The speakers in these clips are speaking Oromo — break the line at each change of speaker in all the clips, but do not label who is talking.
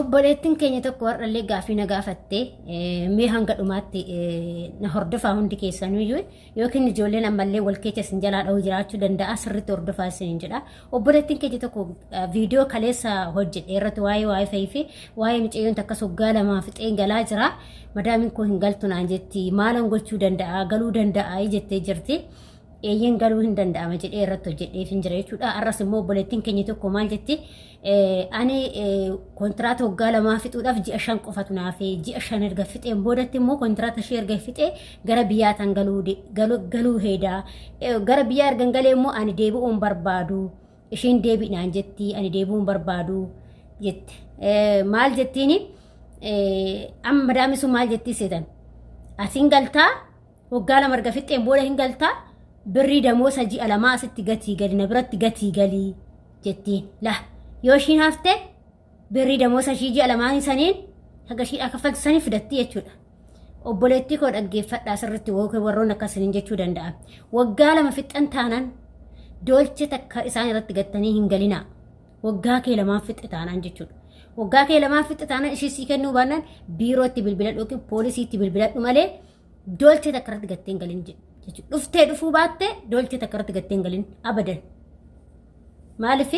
Obboleettiin keenya tokko har'allee gaaffii na gaafatte mee hanga dhumaatti na hordofaa hundi keessanuyyuu yookiin ijoolleen ammallee wal keessa isin jalaa dha'uu jiraachuu danda'a sirriitti hordofaa isiniin jedha. Obboleettiin keenya tokko viidiyoo kaleessa hojjedhe irratti waa'ee waayifayii fi waa'ee mucayyoon takkas waggaa lamaa fixeen galaa jira. Madaamiin koo hin galtu naan jetti maalan gochuu danda'a galuu danda'a jettee jirti. Eeyyeen galuu hin danda'ama jedhee irratti hojjedheef hin jira jechuudha. Har'as immoo obboleettiin keenya tokko maal jetti ani kontiraata waggaa lamaa fixuudhaaf ji'a 5 qofatu naaf ji'a 5 erga fixeen boodatti immoo kontiraata ishee erga fixee gara biyyaa tan galuu heedaa gara biyyaa erga galee immoo ani deebi'uun barbaadu isheen deebi'naan jetti ani deebi'uun barbaadu jette. Maal jettiini amma madaami sun maal jettii seetan asiin galtaa waggaa 2 erga fixxeen booda hin galtaa birrii damoosa ji'a 2 asitti gatii gali na biratti gatii galii jettiin. La yoo ishiin hafte birrii damoosa ishii ji'a lamaan saniin haga ishiidhaa kaffaltu sanii fidatti jechuudha. Obboleettii koo dhaggeeffadhaa sirriitti warroon akkasiniin jechuu danda'a. Waggaa 2 fixxan taanaan doolche takka isaan irratti gattanii hin galinaa. Waggaa kee lamaan fixxe taanaan jechuudha. Waggaa kee lamaan fixxe taanaan ishii sii kennuu baannaan biirootti bilbiladhu yookiin poolisiitti bilbiladhu malee doolchee takka irratti gattee hin galin jechuudha. Dhuftee dhufuu baatte doolchee takka irratti gattee hin galin abadan. Maaliif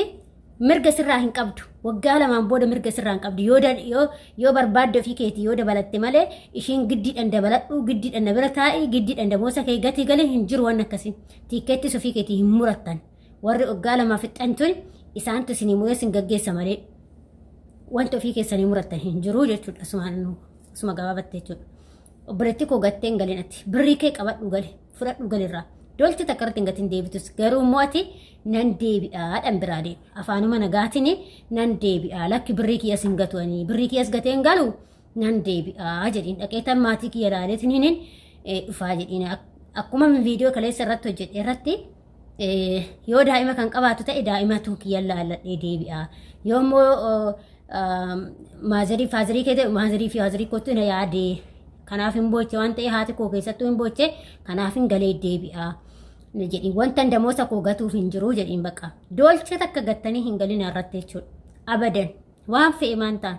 mirga sirraa hin qabdu. Waggaa lamaan booda mirga sirraa hin qabdu. Yoo yoo yoo barbaadde ofii keetii yoo dabalatte malee ishiin giddiidhaan dabaladhu giddiidhaan na bira taa'i giddiidhaan damoosa kee gatii galee hin jiru waan akkasii. Tiikkeettis ofii keetii hin murattan. Warri waggaa lamaa fixxan tun isaantu isinii muree isin gaggeessa malee wanti ofii keessanii murattan hin jiru jechuudha. Asuma gabaabatte jechuudha. Obboleettii koo gattee hin galin ati. Birrii kee qabadhu gali. Fudhadhu galirraa. Dolti takka irratti hin gatin deebitus. Garuu immoo ati nan deebi'aa dhan biraa deemi. Afaanuma nagaatiin nan deebi'aa. Lakki birrii kiyyas hin gatu ani. Birrii kiyyas gatee hin galu nan deebi'aa jedhiin. Dhaqeetan maatii kiyya ilaaleetiin hinin dhufaa jedhiin. Akkuma viidiyoo kaleessa irratti hojjedhe irratti yoo daa'ima kan qabaatu ta'e daa'imatu kiyya laalladhee deebi'a. Yoo immoo maazarii faazarii kee ta'e maazarii fi faazarii kootu na yaade kanaaf hin booche waan ta'e haati koo keessattuu hin booche kanaaf hin galee deebi'a. Jedhiin wanta damoosa koo gatuuf hin jiru jedhiin bakka. Doolcha takka gattanii hin galina irratti jechuudha. Abadan waan fe'e maan ta'an.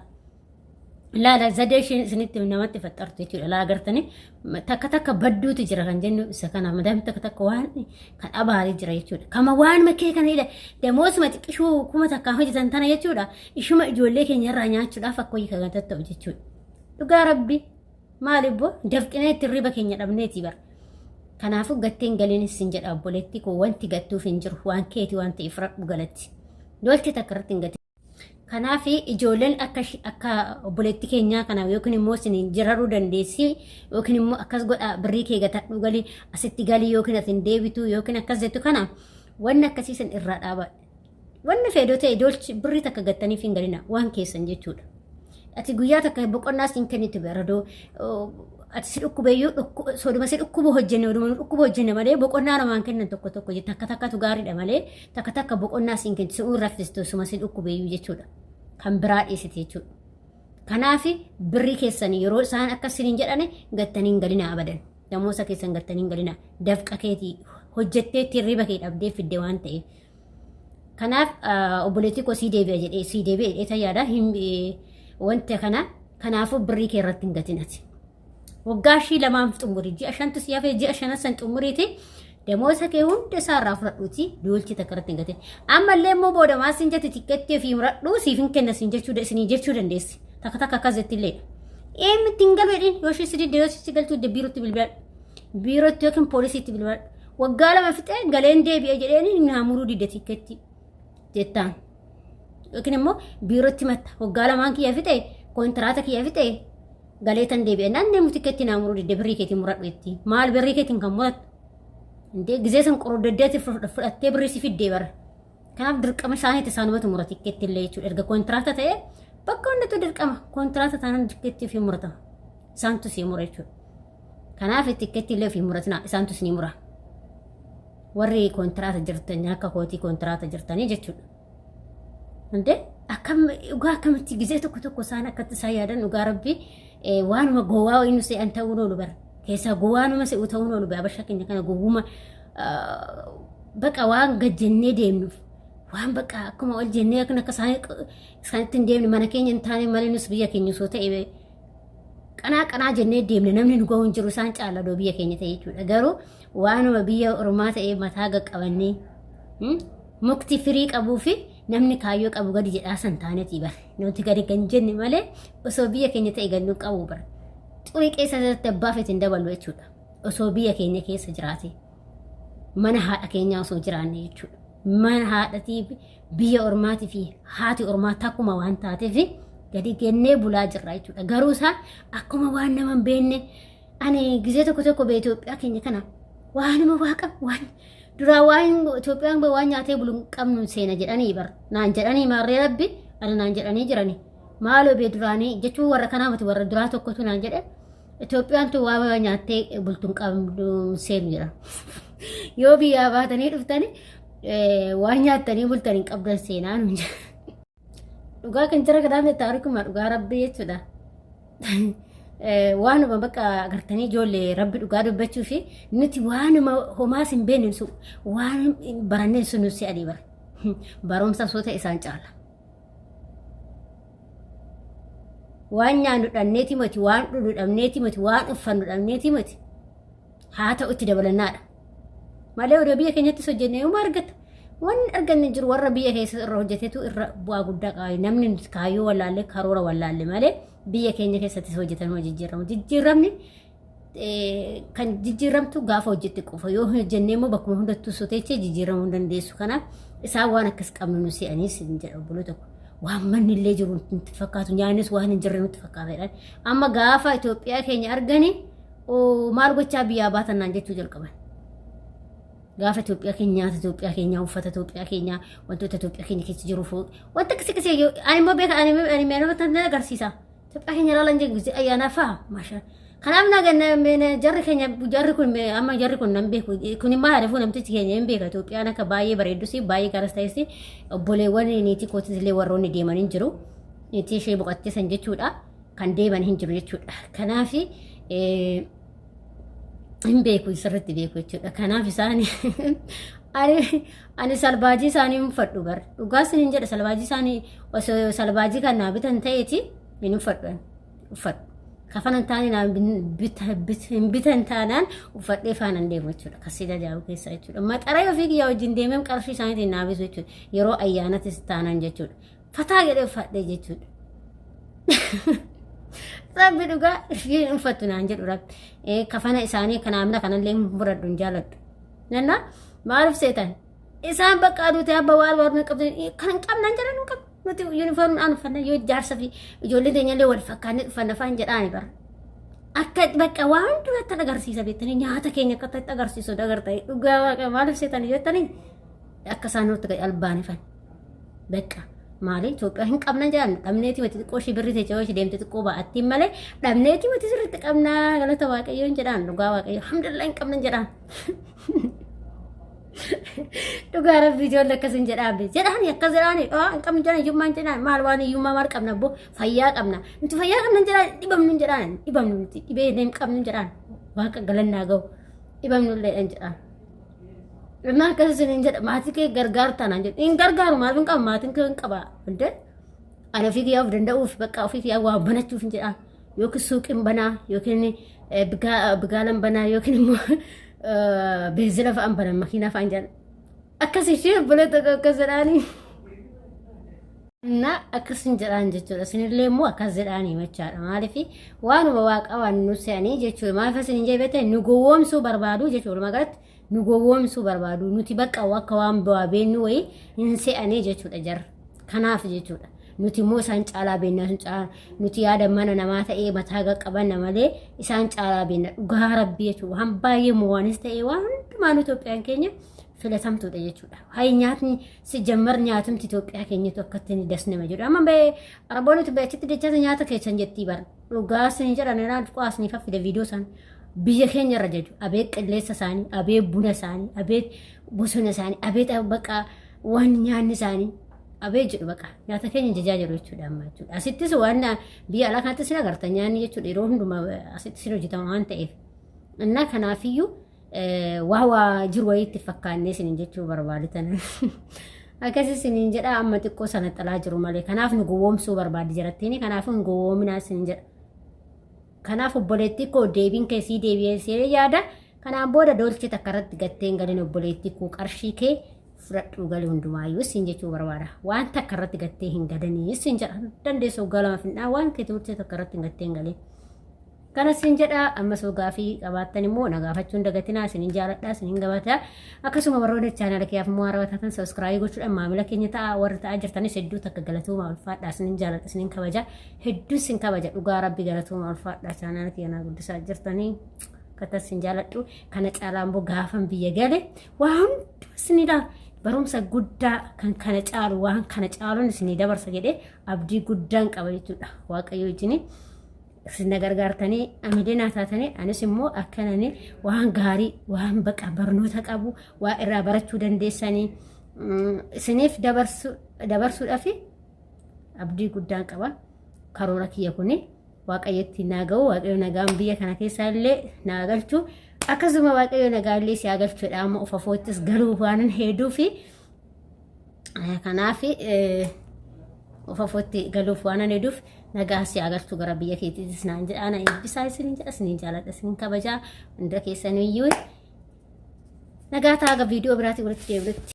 Laala zadee isheen isinitti namatti faxartu jechuudha. Laa agartanii takka takka badduutu jira kan jennu isa kana madaami takka takka waan kan abaaree jira jechuudha. Kama waan makee kana jedha damoosuma xiqqishuu 1000 hojjetan tana jechuudha. Ishuma ijoollee keenya irraa nyaachuudhaaf akka hojii kan ta'u jechuudha. Dhugaa rabbi maal ibboo dafqinee itti riba keenya dhabneeti bara. Kanaafuu gatteen galiin isin jedha obboleetti koo wanti gattuuf hin jiru waan keeti waan ta'eef fudhadhu galatti. Dolti takka irratti hin gatin. Kanaaf ijoolleen akka akka obboleetti keenyaa kana yookiin immoo isin jiraruu dandeessi yookiin immoo akkas godhaa birrii kee gatadhu galii asitti galii yookiin asin deebitu yookiin akkas jettu kana wanni akkasii san irraa dhaaba. Wanni fedhoo ta'e dolchi birrii takka gattaniif hin galina waan keessan jechuudha. Ati guyyaa takka boqonnaa siin kennitu baradoo ati si dhukkubeyyuu soduma si dhukkubu hojjenne oduma nu dhukkubu hojjenne malee boqonnaa namaan kennan tokko tokko takka takkatu gaariidha malee takka takka boqonnaa siin kennitu si'uun raffistu suma si dhukkubeyyuu jechuudha. Kan biraa dhiisite jechuudha. Kanaaf birrii keessan yeroo isaan akkas isiniin jedhane gattanii hin galinaa abadan. Damoosa keessan gattanii hin galinaa. Dafqa keetii hojjettee ittiin riba kee dhabdee fidde waan ta'eef. Kanaaf obboleettii koo sii deebi'a jedhee sii deebi'a jedhee tayyaadha. Wanta kana kanaafuu birrii kee irratti hin gatin ati. Waggaa ishii lamaan xumuri ji'a shantu si hafee ji'a shanan san xumuriiti damoosa kee hunda isaa irraa fudhadhuuti doolchi takka irratti hin gatin. Ammallee immoo booda maal siin jette tikkeetti ofii muradhu siif hin kenna siin jechuu isinii jechuu dandeessi. Takka takka akkas jettillee. Eemmi ittiin galu jedhin yoo ishee si didde yoo si galchuu didde biirootti bilbiladhu. Biirootti yookiin poolisiitti bilbiladhu. Waggaa 2 fixee galeen deebi'e jedheen naa muruu didde tikkeetti jettaan. Yookiin immoo biirootti matta waggaa lamaan kiyya fixee kontiraata kiyya fixee galee tan deebi'e naan deemu tikkeetti naa muruu didde birrii keetiin muradhu jetti. Maal birrii keetiin kan murattu? Indee gizee san qorododdeetti fudhattee birrii si fiddee bara. Kanaaf dirqama isaaniitti isaanumatu mura tikkeetti illee jechuudha. Erga kontiraata ta'e bakka hundattuu dirqama kontiraata taanaan tikkeetti ofii muratama. Isaantu sii mura jechuudha. Kanaaf tikkeetti illee ofii muratina isaantu isinii mura. Warri kontiraata jirtan akka kootii kontiraata jirtanii jechuudha. Hundee akkam dhugaa akkamitti gizee tokko tokko isaan akkatti isaan yaadan dhugaa rabbi waanuma gowwaa wayii nu se'an ta'uun oolu bara. Keessaa gowwaanuma se'u ta'uun oolu bara. Abashaa keenya kana gowwuma baqa waan gajjennee deemnuuf. Waan bakka akkuma ol jennee akka isaanitti hin deemne mana keenya hin taane malee nus biyya keenya osoo ta'e qanaa qanaa jennee deemne namni nu ga'u hin jiru isaan caala doo biyya keenya ta'e jechuudha. Garuu waanuma biyya ormaa ta'e mataa qaqqabannee mukti firii qabuu fi namni kaayyoo qabu gadi jedhaa san taanetii bara. Nuti gadi kan jenne malee osoo biyya keenya ta'e gad nu qabu bara. Xurii keessa irratti abbaa feete hin dabalu jechuudha. Osoo biyya keenya keessa jiraate mana haadha keenyaa osoo jiraanne jechuudha. Mana haadhatii biyya ormaatii fi haati ormaa takkuma waan taateef gadi gennee bulaa jirra jechuudha. Garuu isaan akkuma waan nama hin beekne ani gizee tokko tokko bee Itoophiyaa keenya kana waanuma waaqa waan duraa waan Itoophiyaan waan nyaatee bulu hin qabnu seena jedhanii bar naan jedhanii maarree rabbi ana naan jedhanii jirani maaloo bee duraanii jechuun warra kanaa miti warra duraa tokkotu naan jedhe Itoophiyaan tun waan nyaattee bultu hin qabdu seenu jedha. Yoo biyyaa baatanii dhuftani waan nyaattanii bultan hin qabdan seenaa nuun jedha. Dhugaa kan jira kanaaf taarikuma dhugaa rabbi jechuudha. Waanuma bakka agartanii ijoollee rabbi dhugaa dubbachuu fi nuti waanuma homaas hin beekne sun waan baranneen sun nuti adii bara. Barumsa osoo ta'e isaan caala. Waan nyaannu dhabneeti miti, waan dhugnu dhabneeti miti, waan uffannu dhabneeti miti. Haa ta'u itti dabalannaadha. Malee odoo biyya keenyattis hojjennee yooma argata. Wanni arganne jiru warra biyya keessa irra hojjetetu irra bu'aa guddaa qaba. Namni kaayyoo wallaalle karoora wallaalle malee biyya keenya keessattis hojjetan hojii jijjiiramu. Jijjiiramni kan jijjiiramtu gaafa hojjette qofa yoo hin hojjenne immoo bakkuma hundattuu soteechee jijjiiramuu hin dandeessu. Kanaaf isaan waan akkas qabnu nu se'aniis hin jedha obboloo tokko. Waan manni illee jiru nutti fakkaatu nyaannis waan hin jirre nutti fakkaata jedhan. Amma gaafa Itoophiyaa keenya argani maal gochaa biyyaa baatan naan jechuu jalqaban. Gaafa Itoophiyaa keenya nyaata Itoophiyaa keenyaa uffata Itoophiyaa keenyaa wantoota Itoophiyaa keenya keessa jiru wanta akkasii akkasii ani immoo beeka ani nama tan agarsiisa. Itoophiyaa keenya ilaalan jedhu gisee ayyaanaa fa'a maashaa. Kanaaf na jarri keenya jarri kun amma jarri kun nan beeku kun immoo haadha namtichi keenya hin beeka Itoophiyaan akka baay'ee bareeddus baay'ee garas ta'es obboleewwan niitii kootis illee warroonni deeman hin jiru. Niitii ishee boqottee san jechuudha kan deeman hin jiru jechuudha. Kanaaf hin beeku sirriitti beeku jechuudha. Kanaaf isaan ani salbaajii isaanii hin uffadhu bar. Dhugaas hin jedha salbaajii isaanii osoo salbaajii kan naa bitan ta'eeti hin uffadhu uffadhu. Kafana hin taane naa hin bitan taanaan uffadhee faana hin deemu jechuudha. Kasii tajaajilu keessa jechuudha. Maxaraa ofii kiyyaa wajjin deemee qarshii isaaniitiin naa bitu jechuudha. Yeroo ayyaanatis taanaan jechuudha. Fataa jedhee uffadhee jechuudha. Rabbi dhugaa isheen uffattu naan jedhu rabbi. Kafana isaanii kan amna kanallee hin fudhadhu hin jaaladhu. Nanna maaliif seetan? Isaan bakka aduu ta'e abba waan waan qabdan kan hin qabnan jedhan hin qabnu. Nuti yuunifoormiidhaan uffanna yoo jaarsa fi ijoolleen teenyallee wal fakkaannee uffanna faan jedhaani bara. Akka bakka waan hunduratti agarsiisa beektanii nyaata keenya akka ta'etti agarsiisu agartanii dhugaa waaqa maaliif seetan jettanii akka isaan nutti gadi albaanifan. Bakka maali Itoophiyaa hin qabna jedhan dhabneeti miti xiqqoo ishii birri teechoo ishii deemte xiqqoo ba'attiin malee dhabneeti miti sirriitti qabnaa galata waaqayyoon jedhaan dhugaa waaqayyo alhamdulillah hin qabna jedhaan. Dhugaa rabbi ijoollee akkas hin jedhaan jedhaan akkas jedhaan hin qabnu jedhaan hiyyummaa hin jedhaan maal waan hiyyummaa maal qabna abbo fayyaa qabna nuti fayyaa qabna hin jedhaan dhibamnu hin jedhaan dhibamnu nuti dhibee hin qabnu hin jedhaan waaqa galannaa ga'u dhibamnu illee hin jedhaan. Innaa akkas isin jedha maatii kee gargaaru taanaan jedhu hin gargaaru maal hin qabu maatiin kee hin qaba hundee ani ofii kiyyaa of danda'uuf bakka ofii kiyyaa waa banachuuf hin jedhaan yookiin suuqiin banaa yookiin bigaalan banaa yookiin immoo beenzila fa'aan banan makiinaa fa'aan jedhan akkas ishee obbolee tokko akkas jedhaanii. Innaa akkas hin jedhaan jechuudha. Isinillee immoo akkas jedhaan himachaadha. Maaliif waanuma waa qaban nu se'anii jechuudha. Maaliif isin hin jeebeete nu gowwoomsuu barbaadu jechuudha. Walumaa galatti nu gowwoomsuu barbaadu. Nuti bakka akka waan bu'aa beennu wayii hin se'anii jechuudha jarri. Kanaaf jechuudha. Nuti immoo isaan caalaa beenna isaan caalaa nuti yaada mana namaa ta'ee mataa qaqqabanna malee isaan caalaa beenna dhugaa rabbii jechuudha. Waan baay'ee mo'anis ta'ee waan hundumaan Itoophiyaan keenya filatamtuudha jechuudha. Hayi nyaatni si jammar nyaatumti Itoophiyaa keenyatu akkatti ni das nama jedhu. Amma ba'ee Araboonni Itoophiyaa achitti dachasa nyaata keessan jettii bara. Dhugaa isin jedhan irraa qo'aas ni faffide viidiyoo isaan biyya keenya irra jechu. Abee qilleensa isaanii, abee buna isaanii, abee bosona isaanii, abee baqa waan nyaanni isaanii abee jedhu baqa nyaata keenya jajaa jiru jechuudha amma jechuudha. Asittis waan biyya alaa kanattis ni agarta nyaanni jechuudha yeroo hundumaa asittis ni hojjetama waan ta'eef. Innaa kanaafiyyuu waa waa jiru wayiitti fakkaannee isin jechuu barbaade tana. Akkasii isiniin jedha amma xiqqoo sana xalaa jiru malee. Kanaaf nu gowwoomsuu barbaaddi jarattiin. Kanaaf hin gowwoominaa isiniin jedha. Kanaaf obboleettii koo deebiin kee sii deebi'ee see yaada. Kanaan booda doolchee takka irratti gattee hin galin obboleettii koo qarshii kee fudhadhuu gali hundumaayyuu siin jechuu barbaada. Waan takka irratti gattee hin galanii siin jedha. Dandeessu waggaa lama finnaa waan kee doolchee takka irratti hin gattee hin galin. Kana siin jedha ammas gaafii qabaattan immoo na gaafachuu hin dagatinaa isinin jaaladha isinin gabataa akkasuma warroonni chaanala kiyaaf immoo haarawaa taatan sabiskiraayii gochuudhaan maamila keenya ta'a warri ta'aa jirtanis hedduu takka galatooma ulfaadha isinin jaaladha isinin kabaja hedduu isin kabaja dhugaa rabbi galatooma ulfaadha chaanala kiyya naa guddisaa jirtanii akkata isin jaaladhu kana caalaa immoo gaafan biyya gale waa hundumaa isin ilaala barumsa guddaa kan kana caalu waan kana caaluun isinii dabarsa jedhee abdii guddaan qaba jechuudha waaqayyo wajjiniin. Isin na gargaartanii amilee naa taatanii anis immoo akkanani waan gaarii waan baqa barnoota qabu waa irraa barachuu dandeessanii isiniif dabarsuudhaaf abdii guddaan qaba. Karoora kiyya kuni waaqayyotti naa ga'u waaqayyo nagaan biyya kana keessaa illee naa galchu akkasuma waaqayyo nagaa illee si haa galchuudha amma of afoottis galuu waanan heeduu fi Kanaaf of afootti galuuf waan ani heduuf nagaa si haa galchu gara biyya keetiitis naan jedha na eebbisaa isiniin jedha isiniin jaaladha isiniin kabajaa hunda keessaniyyuu nagaa ta'aa viidiyoo biraatiin walitti deebinutti.